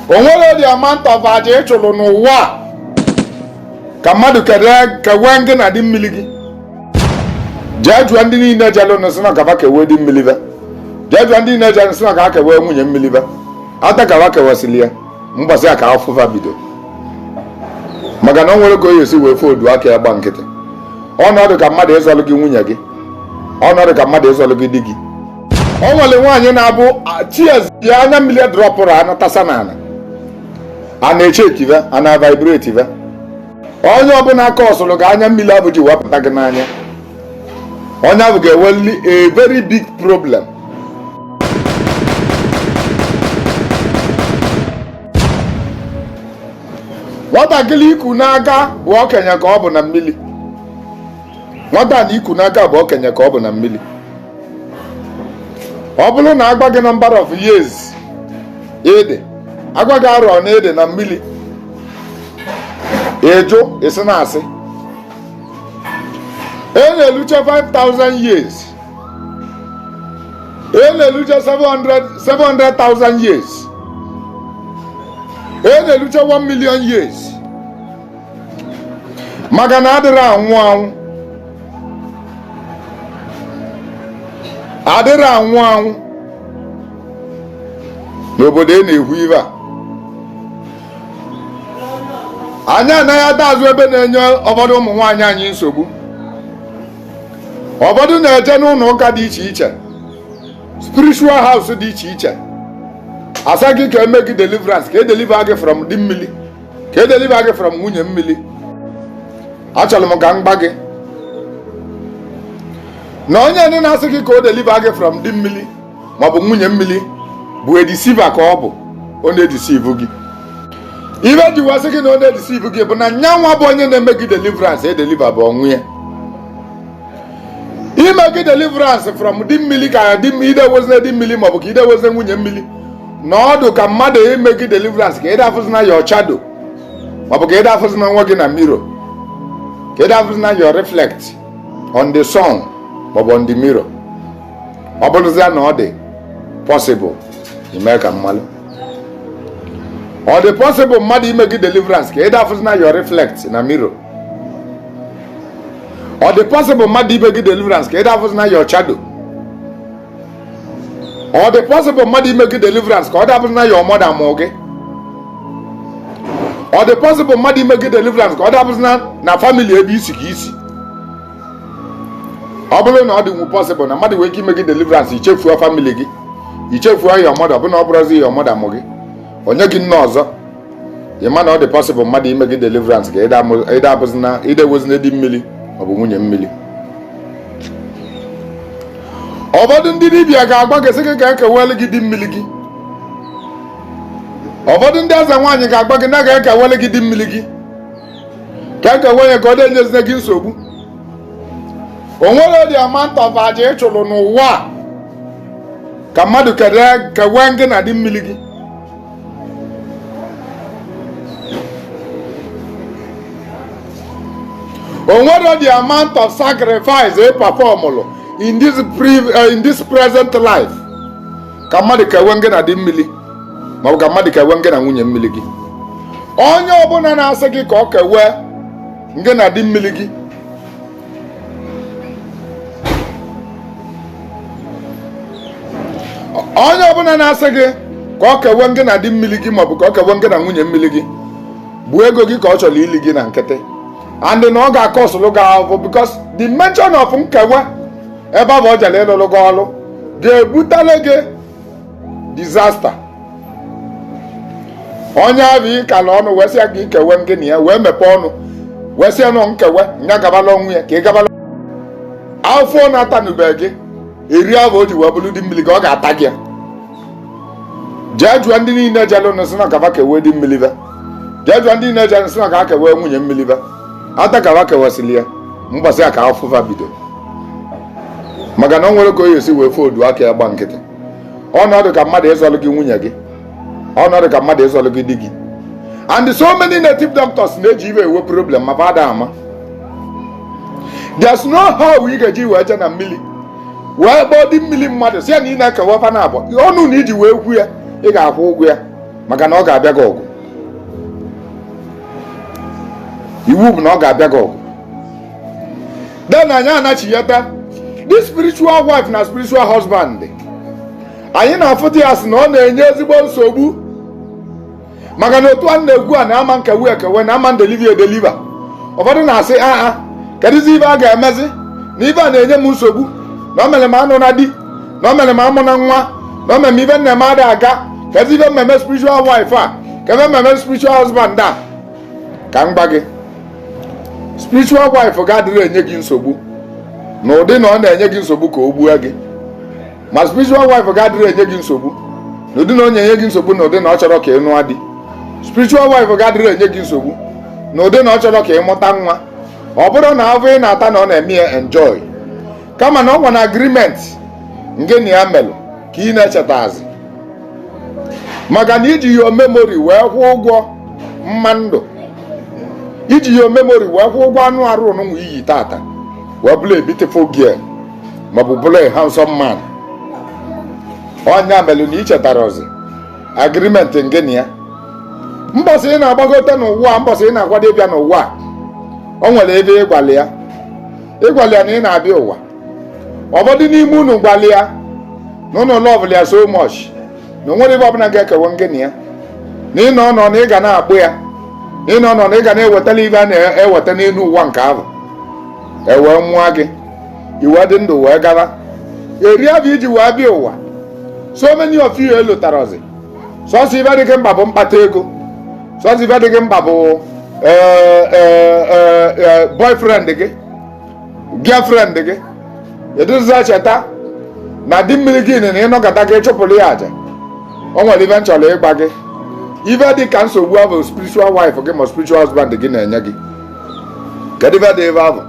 O nwere the amount of aja ị chụrụ n'ụwa a ka mmadụ kewe gị na di mmiri gị. Jee jụọ ndị niile jelu sị na ka fa kewe di mmiri be. Jee jụọ ndị niile jelu sị na ka ha kewe nwunye mmiri be. Ata ka fa kewesịrị ya, mbọsị a ka afụfụ fa bido. Maka na o nwere ka o esi wee fodu aka ya gba nkịtị. Ọnọdụ ka mmadụ ịzọlụ gị nwunye gị, ọnọdụ ka mmadụ ịzọlụ gị di gị. O nwere nwaanyị na-abụ tears ya, anya mmiri dropụrụ anatasa n'ala, a na-eche etive, a na-vibrate ve. Onye ọbụla aka ọsụrụ gị anya mmiri abụ ji wepụta gị n'anya, onye ahụ ga-enweli a very big problem. Nwatakịrị iku n'aka bụ okenye ka ọ bụ na mmiri. Nwata na iku n'aka bụ okenye ka ọ bụ na mmiri. Ọ bụrụ na agwa gị number of years ede, agwa gị arọ na ede na mmiri, ịjụ isi na asị e na-eluche 5000 years, e na-eluche 700,000 years, e na-eluche 1 million years, maka na adịrị anwụ anwụ, adịrị anwụ anwụ n'obodo e na-ekwu ibe a. Anyị anaghị ada azụ ebe na-enye ụfọdụ ụmụ nwaanyị anyị nsogbu. Ụfọdụ na-eje n'ụlọ ụka dị iche iche, spiritual house dị iche iche, asa gị ka eme gị deliverance, ka e deliver gị from di mmiri, ka e deliver gị from nwunye mmiri. Achọrọ m ka m gba gị na onye ndị na-asị gị ka o deliver gị from di mmiri maọbụ nwunye mmiri bụ a deceiver ka ọ bụ. Ọ na-edeceive gị. Ibe ji wasị gị na ọ na-edeceive gị bụ na nyanwa bụ onye na-eme gị deliverance e deliver bụ onwe ya. Ime gị deliverance from di mmiri ka di idewezina di mmiri maọbụ ka idewezina nwunye mmiri na ọdụ ka mmadụ ime gị deliverance ka ịda afụzina your shadow maọbụ ka ịda afụzina nwa gị na mirror, ka ịda afụzina your reflect on the sun maọbụ on the mirror. Ọ bụrụzia na ọ dị possible ime ka mmalụ, ọ dị possible mmadụ ime gị deliverance ka ịda afụzina your reflect na mirror? Ọ dị possible mmadụ ime gị deliverance ka ịda afụzina your shadow? Ọ dị possible mmadụ ime gị deliverance ka ọ dabụzina your mother mụ gị? Ọ dị possible mmadụ ime gị deliverance ka ọ dabụzina na family ebe isi ka isi? Ọ bụrụ na ọ dị nwu possible na mmadụ nwere ike ime gị deliverance, ichefuo family gị, ichefuo your mother, ọ bụ na ọ bụrụzi your mother mụ gị, onye gị nne ọzọ, ị ma na ọ dị possible mmadụ ime gị deliverance ka ịda abụzina idewezina di mmiri maọbụ nwunye mmiri. Ụfọdụ ndị dibịa ga-agba gị sị gị ka ekewele gị di mmiri gị. Ụfọdụ ndị eze nwaanyị ga-agba gị na ga-ekewele gị di mmiri gị, ka ekewe ya ka ọ dị-enyezina gị nsogbu. O nwere the amount of aja ị chụrụ n'ụwa a ka mmadụ kewe gị na di mmiri gị. O nwere the amount of sacrifice ị performụlụ in this present life ka mmadụ kewe gị na di mmiri maọbụ ka mmadụ kewe gị na nwunye mmiri gị. Onye ọbụla na-asị gị ka ọ kewe gị na di mmiri gị, onye ọbụla na-asị gị ka ọ kewe gị na di mmiri gị maọbụ ka ọ kewe gị na nwunye mmiri gị, bụ ego gị ka ọ chọrọ ili gị na nkịtị, and na ọ ga-akọsụlụ gị ahụhụ, because the mention of nkewa ebe ọ bụ ọ jere ịlụlụ gị ọlụ ga-ebutele gị disaster. Onye ahụ ịkala ọnụ wee sị ya ka ikewe gị na ya, wee mepee ọnụ wee sị ya nọ nkewe nya gabala onwe ya ka ị gabala afọ na-atanụbeghị gị eri ahụ o ji wee bụrụ di mmiri ka ọ ga-ata gị ya. Jee jụọ ndị niile jelu sị na ka fa kewe di mmiri be. Jee jụọ ndị niile jelu sị na ka ha kewe nwunye mmiri be. Ata ka fa kewesịrị ya, mbọsị a ka afụfa bido. Maka na o nwere ka o esi wee fodu aka ya gba nkịtị. Ọnọdụ ka mmadụ ịzọlụ gị nwunye gị, ọnọdụ ka mmadụ ịzọlụ gị di gị. And so many native doctors na-eji iwe ewe problem ma fada ama. There's no how ị ga-eji wee je na mmiri wee kpọọ di mmiri mmadụ si ya na ị na-ekewa fa na abụọ. Ọnụ na iji wee kwu ya, ị ga-akwụ ụgwọ ya. Maka na ọ ga-abịa gị ọgụ. Iwu bụ na ọ ga-abịa gị ọgụ. Then anyị anachigheta this spiritual wife na spiritual husband. Anyị na-afụta ya sị na ọ na-enye ezigbo nsogbu. Maka na otu a na-egwu a na-ama nkewe ekewe na ama ndeliva edeliva. Ụfọdụ na-asị aa, kedụzi ibe a ga-emezi na ibe a na-enye m nsogbu, na o mere m anụ na di, na o mere m amụ na nwa, na o mere m ibe nna m ada aga. Kedụ ibe mmemme spiritual wife a, kedu mmemme spiritual husband a? Ka m gba gị, spiritual wife ga-adịrị enye gị nsogbu na ụdị na ọ na-enye gị nsogbu ka o gbuo gị. Ma spiritual wife ga-adịrị enye gị nsogbu na ụdị na ọ na-enye gị nsogbu na ụdị na ọ chọrọ ka ị nụọ di. Spiritual wife ga-adịrị enye gị nsogbu na ụdị na ọ chọrọ ka ị mụta nwa. Ọ bụrụ na avụ ị na-ata na ọ na-eme ya enjoy, kama na ọ nwa na agreement nke na ya melụ ka ị na-echetazi, maka na iji your memory wee kwụọ ụgwọ mma ndụ, iji your memory wee kwụọ ụgwọ anụ arụ onunwa iyi tata, wee bụrụ a beautiful girl maọbụ bụrụ a handsome man. Ọnya melụ na ichetara ọzi agreement nke na ya. Mbọsị ị na-agbagote n'ụwa, mbọsị ị na-akwado ịbịa n'ụwa, o nwere ebe ịgwali ya, ịgwali ya na ị na-abịa ụwa. Ụfọdụ n'ime unu gwali ya na unu love ya so much na o nwere ebe ọbụla ga-ekewa ngị na ya, na ị nọ nọ na ị ga na-akpụ ya, na ị nọ nọ na ị ga na-ewetala ibe a na-eweta n'elu ụwa nke ahụ. E wee mụọ gị, iwe dị ndụ wee gaba eri abụ iji wee bịa ụwa. So many of you elotarazi sọsọ ibe dị gị mkpa bụ mkpata ego, sọsọ ibe dị gị mkpa bụ boyfriend gị, girlfriend gị. Edoziza cheta na di mmiri gị na ịnọkọta gị chụpụrụ ya aja. O nwere ibe m chọrọ ịgba gị, ibe dị ka nsogbu ahụ spiritual wife gị ma spiritual husband gị na-enye gị. Kedu ibe dị ebe ahụ?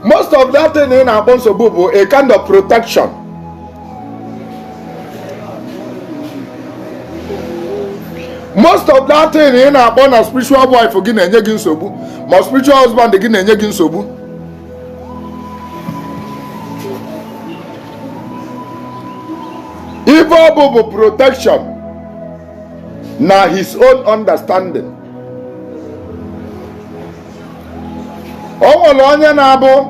Most of that thing ị na-akpọ nsogbu bụ a kind of protection. Most of that thing ị na-akpọ na spiritual wife gị na-enye gị nsogbu ma spiritual husband gị na-enye gị nsogbu, ife ọ bụ bụ protection na his own understanding. O nwere onye na-abụ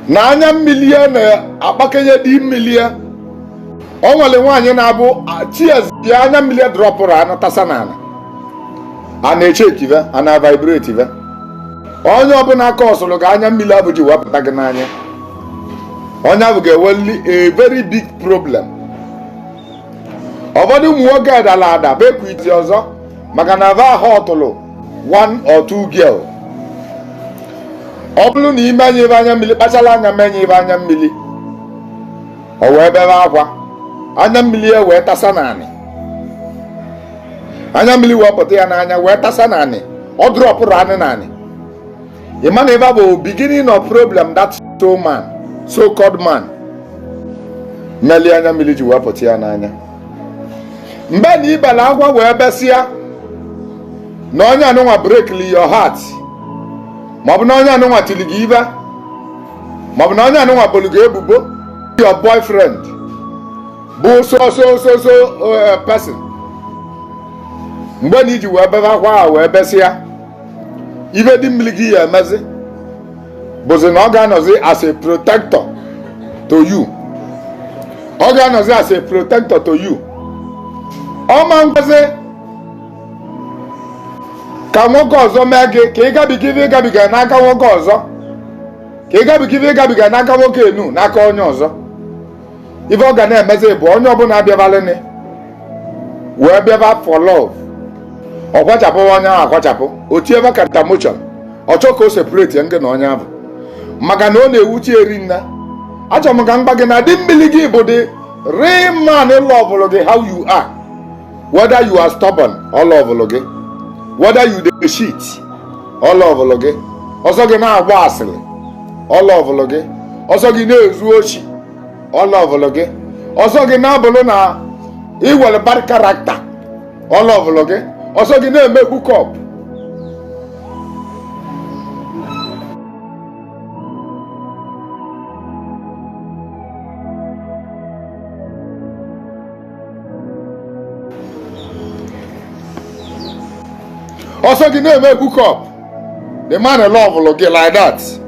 na anya mmiri ya na-akpakenye di mmiri ya. O nwere nwaanyị na-abụ tears ya, anya mmiri ya dropụrụ anatasa n'ala, a na-eche ekive, a na-vibrate ve. Onye ọbụla aka ọsụrụ ga anya mmiri abụ ji wepụta gị n'anya, onye ahụ ga-eweli a very big problem. Ụfọdụ ụmụ nwoke dara ada bụ ekwiti ọzọ maka na va họtụlụ one or two girl. Ọ bụrụ na ime anya ibe anya mmiri kpachara anya menye ibe anya mmiri, o wee bebe akwa, anya mmiri ya wee tasa naanị, anya mmiri wee pụta ya n'anya wee tasa naanị, ọ dropụrụ anị naanị. Ị ma na ebe a bụ beginning of problem. That so man, so called man, mmeli anya mmiri ji wee pụta ya n'anya mgbe na ibela akwa wee besịa na onye anụnwa breakli your heart, maọbụ na onye anụnwa tiri gị ibe, maọbụ na onye anụnwa bolu gị ebubo, your boyfriend bụ so so so so person. Mgbe na iji wee bebe akwa a wee besịa, ibe dị mmiri gị ya emezi bụzi na ọ ga-anọzi as a protector to you. Ọ ga-anọzi as a protector to you. Ọ ma ngwazi ka nwoke ọzọ mee gị ka ị gabiga ibe ịgabiga n'aka nwoke ọzọ, ka ị gabiga ibe ịgabiga n'aka nwoke enu, n'aka onye ọzọ. Ife ọ ga na-emezi bụ onye ọbụla abịabalịnị wee bịaba for love, ọ kwachapụ onye ahụ, akwachapụ otu ebe counter motion. Ọ chọọ ka o separate ngị na onye ahụ, maka na ọ na-ewuchi eri nna. Achọrọ m ka m gba gị na di mmiri gị bụ the real man love gị how you are, whether you are stubborn, ọ love gị, whether you dey cheat, ọ love gị, ọsọ gị na-agba asịrị, ọ love gị, ọsọ gị na-ezu ochi, ọ love gị, ọsọ gị na-abụrụ na iwere bad character, ọ love gị, ọsọ gị na-eme hook up. Ọsọ gị na-eme hook up. The man love gị like that.